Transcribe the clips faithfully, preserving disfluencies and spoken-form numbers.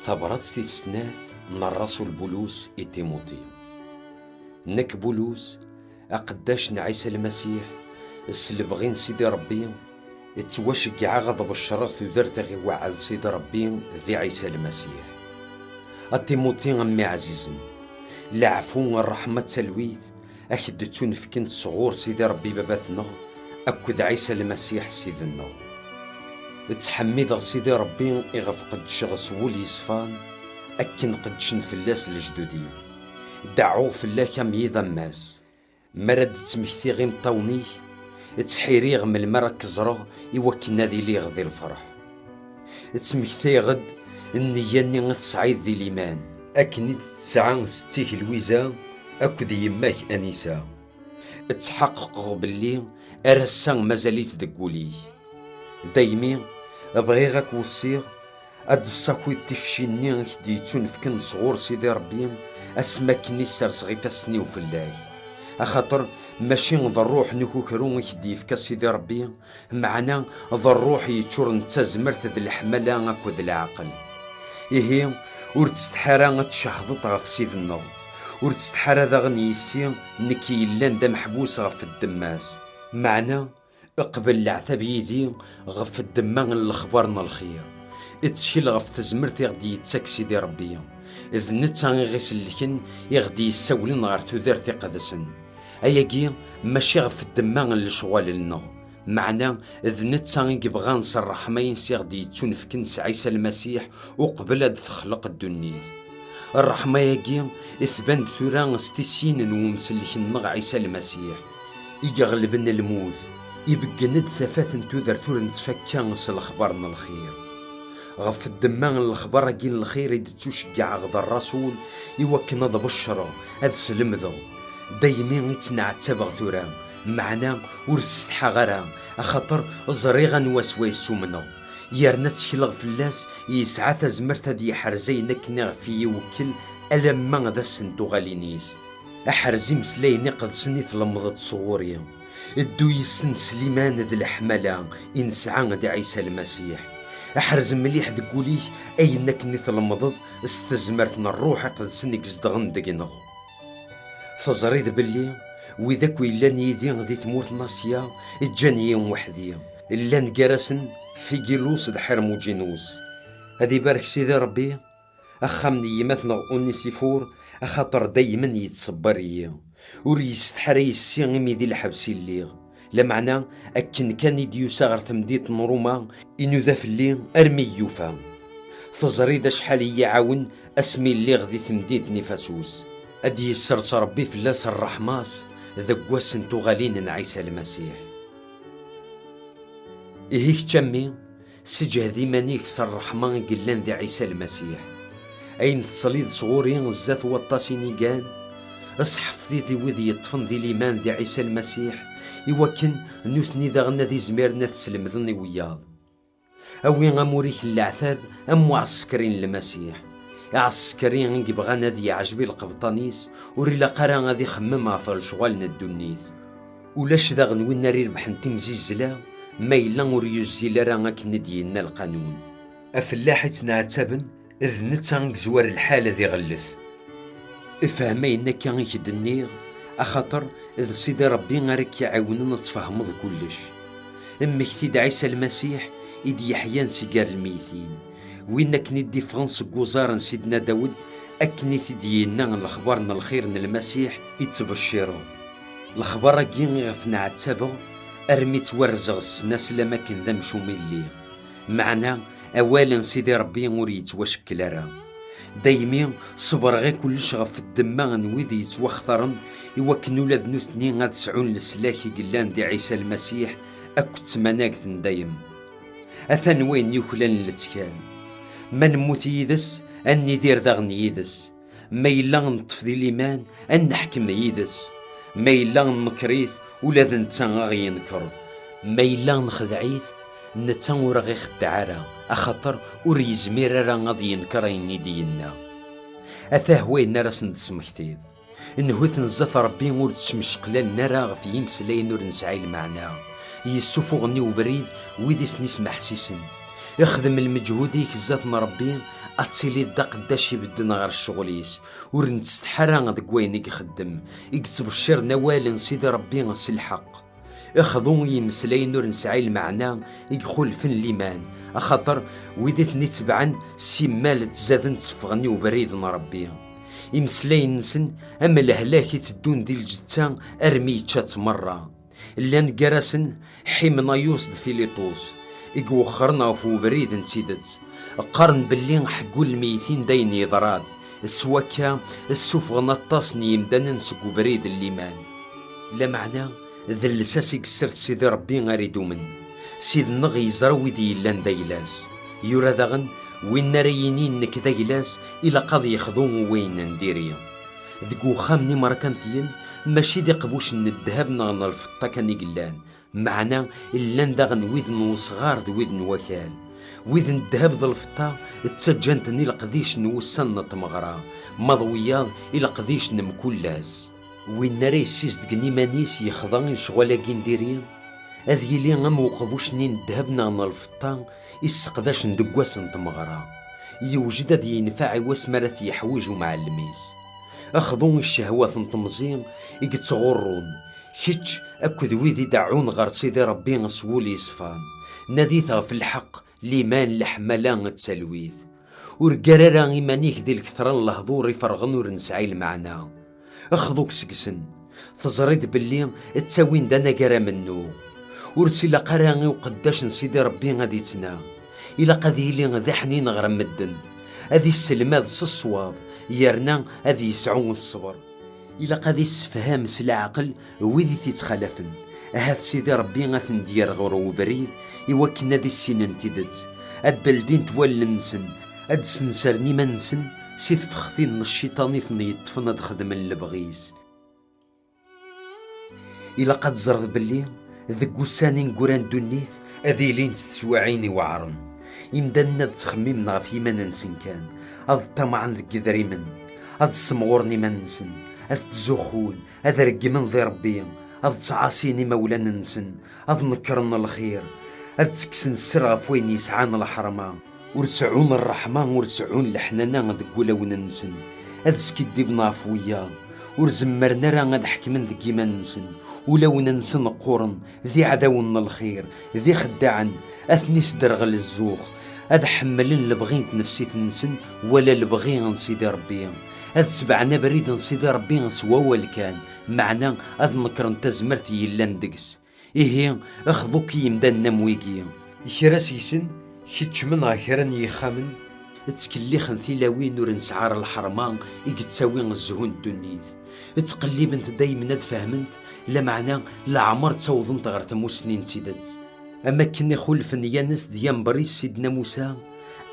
Tabrat tis snat n Rrasul Bulus i Timuti. Nekk Bulus, aqeddac n Ɛisa Lmasiḥ, s lebɣi n Sidi Ṛebbi, ttwaceggɛeɣ ad beccreɣ tudert i ɣ-iweɛɛed Sidi Ṛebbi di Ɛisa Lmasiḥ. A Timuti, a mmi ɛzizen, leɛfu, ṛṛeḥma d talwit, a k-d-ttunefkent sɣur Sidi Ṛebbi Baba-tneɣ akked Ɛisa Lmasiḥ Ssid-nneɣ. Ttḥemmideɣ Sidi Ṛebbi iɣef qeddceɣ s wul yeṣfan, akken qeddcen fell-as lejdud-iw. Deɛɛuɣ fell-ak am yiḍ am wass. Mi ara d-ttmektiɣ imeṭṭawen-ik, ttḥiriɣ melmi ara k-ẓreɣ iwakken ad iliɣ di lferḥ. Ttmektayeɣ-d nneyya-nni i tesɛiḍ di liman, akken i d-tesɛa setti-k Lwiza akked yemma-k Anisa. Ttḥaqeqeɣ belli ar ass-a mazal-itt deg wul-ik. Daymi bɣiɣ ad k-weṣṣiɣ ad d-tessakiḍ tikci-nni i k-d-yettunefken sɣur Sidi Ṛebbi, asmi akken i sserseɣ ifassen-iw fell-ak. Axaṭer mačči d ṛṛuḥ n ukukru i k-d-yefka Sidi Ṛebbi, meɛna d ṛṛuḥ yeččuren d tazmert d leḥmala akked leɛqel. Ihi, ur ttsetḥi ara ad tcehdeḍ ɣef Ssid-nneɣ, ur ttsetḥi ara daɣen yis-i, nekk yellan d ameḥbus ɣef ddemma-s. Meɛna, qbel leɛtab yid-i ɣef ddemma n lexbar n lxir. Ttkel ɣef tezmert i ɣ-d-yettak Sidi Ṛebbi. D netta i ɣ-isellken, i ɣ-d-yessawlen ɣer tudert iqedsen. Ayagi mačči ɣef ddemma n lecɣal-nneɣ, meɛna d netta i yebɣan s ṛṛeḥma-ines i ɣ-d-yettunefken s Ɛisa Lmasiḥ uqbel ad d-texleq ddunit. Ṛṛeḥma-agi tban-d tura s tissin n wemsellek-nneɣ Ɛisa Lmasiḥ, i iɣelben lmut, ibeggen-d tafat n tudert ur nettfakka s lexbar n lxir. Ɣef ddemma n lexbar-agi n lxir i d-ttuceggɛeɣ d ṛṛasul, i wakken ad beccreɣ, ad slemdeɣ. Daymi i ttneɛtabeɣ tura, meɛna ur ssetḥaɣ ara, axaṭer ẓriɣ anwa swayes umneɣ. Yerna ttekleɣ fell-as, yesɛa tazmert ad yeḥrez ayen akken iɣef i yi-iwekkel alamma d ass n tuɣalin-is. Aḥrez imeslayen iqedsen i tlemdeḍ sɣur-i. Ddu yes-sen s liman d leḥmala i nesɛa d Ɛisa Lmasiḥ. Aḥrez mliḥ deg wul-ik ayen akken i tlemdeḍ s tezmert n Ṛṛuḥ Iqedsen i izedɣen deg-neɣ. Teẓriḍ belli wid akk yellan yid-i di tmurt n Asya ǧǧan-iyi weḥd-i. Llan gar-asen Figilus d Ḥirmuǧinus. Ad ibarek Sidi Ṛebbi axxam n yemma-tneɣ Unisifur, axaṭer daymen yettṣebbar-iyi. Ur yessetḥa ara yes-i imi di lḥebs i lliɣ. Lameɛna, akken kan i d-yusa ɣer temdint n Ṛuma, inuda fell-i armi i yi-yufa. Teẓriḍ acḥal i yi-iɛawen asmi lliɣ di temdint n Ifasus. Ad d-yessers Ṛebbi fell-as ṛṛeḥma-s deg wass n tuɣalin n Ɛisa Lmasiḥ. Ihi kečč a mmi, sseǧhed iman-ik s ṛṛeḥma i yellan di Ɛisa Lmasiḥ. Ayen tesliḍ sɣur-i zdat waṭas inigan, sḥefḍ-it i wid yeṭṭfen di liman di Ɛisa Lmasiḥ, i wakken nutni daɣen ad izmiren ad t-slemden i wiyaḍ. Awi amur-ik n leɛtab am uɛsekri n Lmasiḥ. Aɛsekri i yebɣan ad yeɛjeb i lqebṭan-is, ur ilaq ara ad ixemmem ɣef lecɣal n ddunit. Ulac daɣen win ara irebḥen timzizzla ma yella ur yuzzil ara akken i d-yenna lqanun. Afellaḥ i ttneɛtaben, d netta i yezwar lḥal ad iɣellet. Fhem ayen akka i k-d-nniɣ, axaṭer d Sidi Ṛebbi ara k-iɛiwnen ad tfehmeḍ kullec. Mmekti-d Ɛisa Lmasiḥ i d-yeḥyan si gar lmeytin, win akken i d-iffɣen seg uẓar n Sidna Dawed, akken i t-id-yenna lexbar n lxir n Lmasiḥ i ttbeccireɣ. Lexbar-agi iɣef nɛettabeɣ armi ttwarzeɣ ssnasel am akken d amcum i lliɣ. Meɛna, awal n Sidi Ṛebbi ur yettwacekkel ara. Daymi ṣebreɣ i kullec ɣef ddemma n wid yettwaxtaren, iwakken ula d nutni ad sɛun leslak i yellan di Ɛisa Lmasiḥ akked tmanegt n dayem. Atan wayen yuklalen lettkal. Ma nemmut yid-s, ad nidir daɣen yid-s. Ma yella neṭṭef di liman, ad neḥkem yid-s. Ma yella nnekker-it, ula d netta a ɣ-yenker. Ma yella nexdeɛ-it, netta ur ɣ-ixeddeɛ ara, axaṭer ur yezmir ara ad yenker ayen i d-yenna. Atah wayen ara sen-d-smektiḍ. Nhut n zdat Ṛebbi ur ttmecqlalen ara ɣef yimeslayen ur nesɛi lmeɛna, yessufuɣen i ubrid wid i sen-ismeḥsisen. Ixdem lmeǧhud-ik zdat n Ṛebbi, ad tiliḍ d aqeddac ibedden ɣer ccɣel-is, ur nettsetḥa ara deg wayen i ixeddem, i yettbecciren awal n Sidi Ṛebbi s lḥeqq. Xḍu i yimeslayen ur nesɛi lmeɛna i ixulfen liman, axaṭer wid i ten-itebɛen simmal ttzaden tteffɣen i ubrid n Ṛebbi. Imeslayen-nsen am lehlak i teddun di lǧetta armi yečča-tt merra. Llan gar-asen Ḥimnayus d Filiṭus, i iwexxren ɣef ubrid n tidet. Qqaren belli ḥeggu lmeytin d ayen yeḍran, s wakka ssufɣen aṭas n yimdanen seg ubrid n liman. Lameɛna, d lsas i yessers Sidi Ṛebbi ara idumen. Ssid-nneɣ yeẓra wid yellan d ayla-s. Yura daɣen, win ara yinin nekk d ayla-s, ilaq ad yexḍu i wayen n diri. Deg uxxam n imerkantiyen, mačči d iqbucen n ddheb neɣ n lfeṭṭa kan i yellan, meɛna llan daɣen wid n wesɣar d wid n wakal. Wid n ddheb d lfeṭṭa ttaǧǧan-ten i leqdic n wussan n tmeɣra, ma d wiyaḍ i leqdic n mkul ass. Win ara yessizdgen iman-is yexḍa i lecɣal-agi n diri, ad yili am uqbuc-nni n ddheb neɣ n lfeṭṭa i sseqdacen deg wass n tmeɣra. Yewjed ad yenfeɛ i wasmi ara t-yeḥwiǧ umɛellem-is. Xḍu i ccehwat n temẓi i yettɣurrun, kečč akked wid i deɛɛun ɣer Sidi Ṛebbi s wul yeṣfan. Nadit ɣef lḥeqq, liman, leḥmala d talwit. Ur ggar ara iman-ik di lketṛa n lehḍur iferɣen ur nesɛi lmeɛna. Xḍu-k seg-sen. Teẓriḍ belli ttawin-d anagar amennuɣ. Ur s-ilaq ara i uqeddac n Sidi Ṛebbi ad ittnaɣ. Ilaq ad yili d aḥnin ɣer medden, ad isselmad s ṣṣwab, yerna ad yesɛu ṣṣber. Ilaq ad issefham s leɛqel wid i t-ittxalafen. Ahat Sidi Ṛebbi ad ten-d-yerr ɣer ubrid i wakken ad issinen tidet, ad d-ldint wallen-nsen, ad d-sensren iman-nsen si tfextin n cciṭan i ten-yeṭṭfen ad xedmen lebɣi-s. Ilaq ad teẓreḍ belli deg ussan ineggura n ddunit ad ilint teswiɛin iweɛren. Imdanen ad ttxemmimen ɣef yiman-nsen kan, ad ṭṭamaɛen deg yedrimen, ad ssemɣuren iman-nsen, ad ttzuxxun, ad reggmen di Ṛebbi, ad ttɛaṣin imawlan-nsen, ad nekren lxir, ad ttekksen sser ɣef wayen yesɛan lḥerma. Ur seɛɛun ṛṛeḥma, ur seɛɛun leḥnana deg wulawen-nsen. Ad skiddiben ɣef wiyaḍ. Ur zemmren ara ad ḥekmen deg yiman-nsen. Ulawen-nsen qquren, d iɛdawen n lxir, d ixeddaɛen, ad ten-isderɣel zzux. Ad ḥemmlen lebɣi n tnefsit-nsen wala lebɣi n Sidi Ṛebbi. Ad tebɛen abrid n Sidi Ṛebbi s wawal kan, meɛna ad nekren tazmert yellan deg-s. Ihi, xḍu-k i yimdanen am wigi. Kra seg-sen keččmen ɣer kra n yixxamen, ttkellixen tilawin ur nesɛi ara lḥerma i yettawi zzhu n ddunit. Ttqellibent daymen ad fehment, lameɛna leɛmer ttawḍent ɣer tmussni n tidet. Am akken i xulfen Yanes d Yambres Sidna Musa,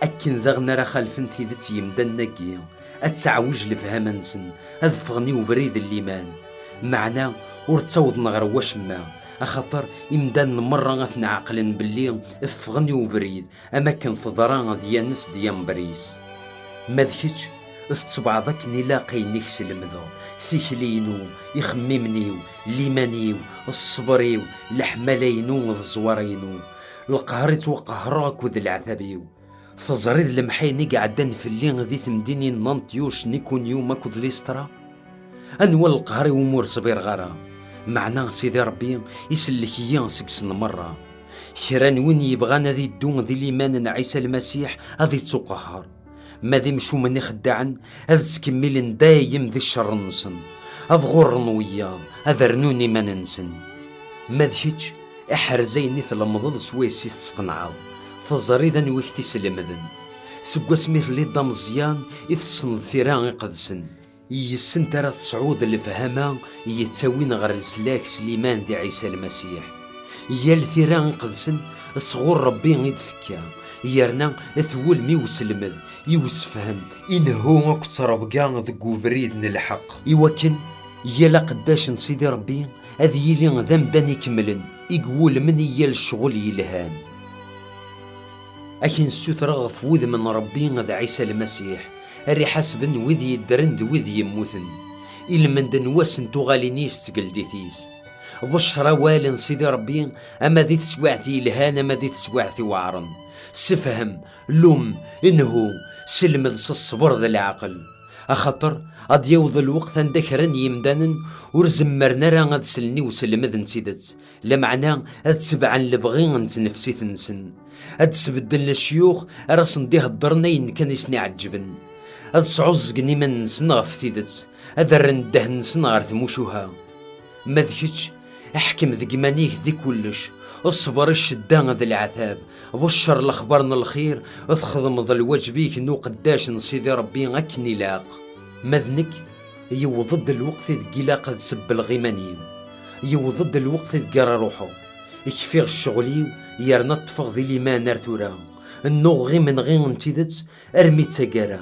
akken daɣen ara xalfen tidet yimdanen-agi, ad teɛwej lefhama-nsen, ad ffɣen i ubrid n liman. Meɛna ur ttawḍen ɣer wacemma, axaṭer imdanen merra ad ten-ɛeqlen belli ffɣen i ubrid, am akken teḍra d Yanes d Yambres. Ma d kečč, tettebɛeḍ akken ilaq ayen i k-slemdeɣ, tikli-inu, ixemmimen-iw, liman-iw, ṣṣber-iw, leḥmala-inu d ẓẓwara-inu. Leqher i ttwaqehreɣ akked leɛtab-iw. Teẓriḍ lemḥayen i iɛeddan fell-i di temdinin n Antyuc, Nikunyum akked Listra? Anwa leqher iwumi ur ṣbireɣ ara? Meɛna Sidi Ṛebbi isellek-iyi seg-sen merra. Kra n win yebɣan ad iddu di liman n Ɛisa Lmasiḥ ad ittuqehher. Ma d imcumen ixeddaɛen, ad ttkemmilen dayem di ccer-nsen. Ad ɣurren wiyaḍ, ad rnun iman-nsen. Ma d kečč, iḥrez ayen i tlemdeḍ s wayes i tesqenɛeḍ, teẓriḍ anwa i k-t-islemden. Seg wasmi telliḍ d ameẓyan i tessneḍ tira iqedsen, yis-sent ara tesɛuḍ lefhama yettawin ɣer leslak s liman di Ɛisa Lmasiḥ. Yal tira iqedsen sɣur Ṛebbi i d-tekka, yerna twulem i uselmed, i usefhem, inehhu akked ttrebga deg ubrid n lḥeqq, iwakken yal aqeddac n Sidi Ṛebbi ad yili d amdan ikemlen, i iwulmen i yal ccɣel yelhan. Ad k-in-ssutreɣ ɣef wudem n Ṛebbi d Ɛisa Lmasiḥ, ara iḥasben wid yeddren d wid yemmuten, i lmend n wass n tuɣalin-is d tgeldit-is. Beccer awal n Sidi Ṛebbi, ama di teswiɛt yelhan ama di teswiɛt iweɛṛen. Sefhem, lum, inhu, selmed s ṣṣber d leɛqel. Axaṭer ad d-yaweḍ lweqt anda kra n yimdanen ur zemmren ara ad slen i uselmed n tidet, lameɛna ad sebɛen lebɣi n tnefsit-nsen. Ad d-sbedden lecyux ara sen-d-iheddren ayen kan i sen-iɛeǧben. Ad sɛuẓẓgen iman-nsen ɣef tidet, ad rren ddehn-nsen ɣer tmucuha. Ma d kečč, ḥkem deg iman-ik di kullec, ṣber i ccedda d leɛtab, beccer lexbar n lxir, txedmeḍ lwaǧeb-ik n uqeddac n Sidi Ṛebbi akken ilaq. Ma d nekk, yewweḍ-d lweqt ideg ilaq ad sebbleɣ iman-iw. Yewweḍ-d lweqt ideg ara ruḥeɣ. Kfiɣ ccɣel-iw, yerna ṭṭfeɣ di liman ar tura. Nnuɣeɣ imenɣi n tidet armi d taggara.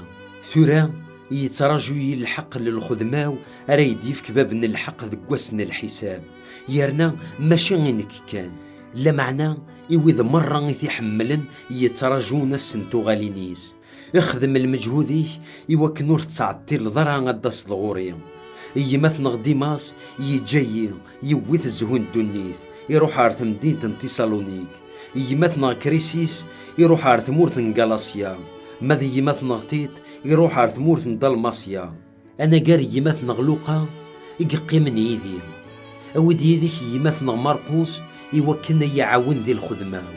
Tura, yettraǧu-yi lḥeqq n lxedma-w ara yi-d-yefk bab n lḥeqq deg wass n lḥisab. Yerna mačči i nekk kan, lameɛna i wid merra i t-iḥemmlen yettraǧun ass n tuɣalin-is. Ixdem lmeǧhud-ik i wakken ur tettɛeṭṭileḍ ara ad d-taseḍ ɣur-i. Gma-tneɣ Dimas yeǧǧa-yi, yewwi-t zzhu n ddunit, iruḥ ɣer temdint n Tisalunik. Gma-tneɣ Krisis iruḥ ɣer tmurt n Galasya, ma d gma-tneɣ Tit iruḥ ɣer tmurt n Dalmasya. Anagar gma-tneɣ Luqa i yeqqimen yid-i. Awi-d yid-k gma-tneɣ Marqus i wakken ad yi-iɛawen di lxedma-w.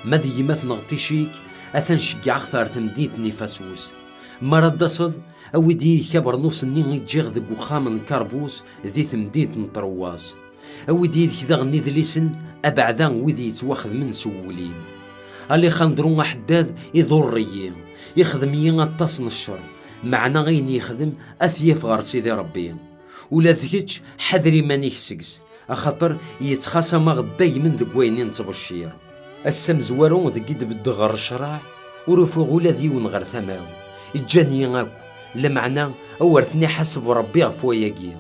Ma d gma-tneɣ Ticik, atan ceggɛeɣ-t ɣer temdint n Ifasus. Mi ara d-taseḍ, awi-d yid-k abernus-nni i ǧǧiɣ deg uxxam n Karbus di temdint n Ṭruwas. Awi-d yid-k daɣen idlisen abeɛda wid yettwaxedmen s uwlim. Alexandru aḥeddad iḍurr-iyi, ixdem-iyi aṭas n ccer, meɛna ayen yexdem ad t-yaf ɣer Sidi Ṛebbi. Ula d kečč ḥader iman-ik seg-s, axaṭer yettxasam-aɣ daymen deg wayen i nettbeccir. Ass amezwaru deg i d-beddeɣ ɣer ccṛeɛ, ur ufiɣ ula d yiwen ɣer tama-w. Ǧǧan-iyi akk, lameɛna awer ten-iḥaseb Ṛebbi ɣef wayagi.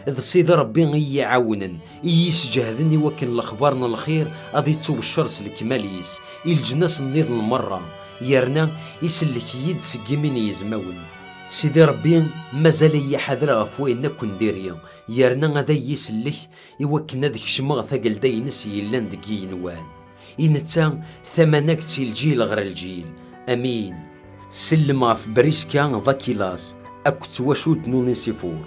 D Sidi Ṛebbi i yi-iɛawnen, i yi-isǧehden i wakken lexbar n lxir ad ittubeccer s lekmal-is i leǧnas nniḍen merra, yerna isellek-iyi-d seg yimi n yizmawen. Sidi Ṛebbi mazal ad yi-iḥader ɣef wayen akk n diri, yerna ad iyi-isellek i wakken ad kecmeɣ tagelda-ines yellan deg yigenwan. I netta, tamanagt si lǧil ɣer lǧil. Amin. Sellem ɣef Briska d Akilas akked twacult n Unisifur.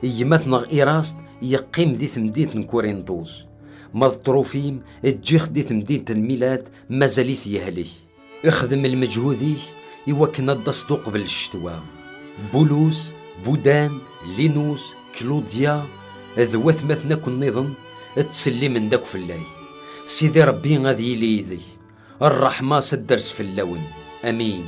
Gma-tneɣ Irast yeqqim di temdint n Kurintus. Ma d Trufim, ǧǧiɣ-t di temdint n Milat, mazal-it yehlek. Ixdem lmeǧhud-ik i wakken ad d-taseḍ uqbel ccetwa. Bulus, Budan, Linus, Kludya d watmaten akk nniḍen ttsellimen-d akk fell-ak. Sidi Ṛebbi ad yili yid-k. Ṛṛeḥma-s ad d-ters fell-awen. Amin.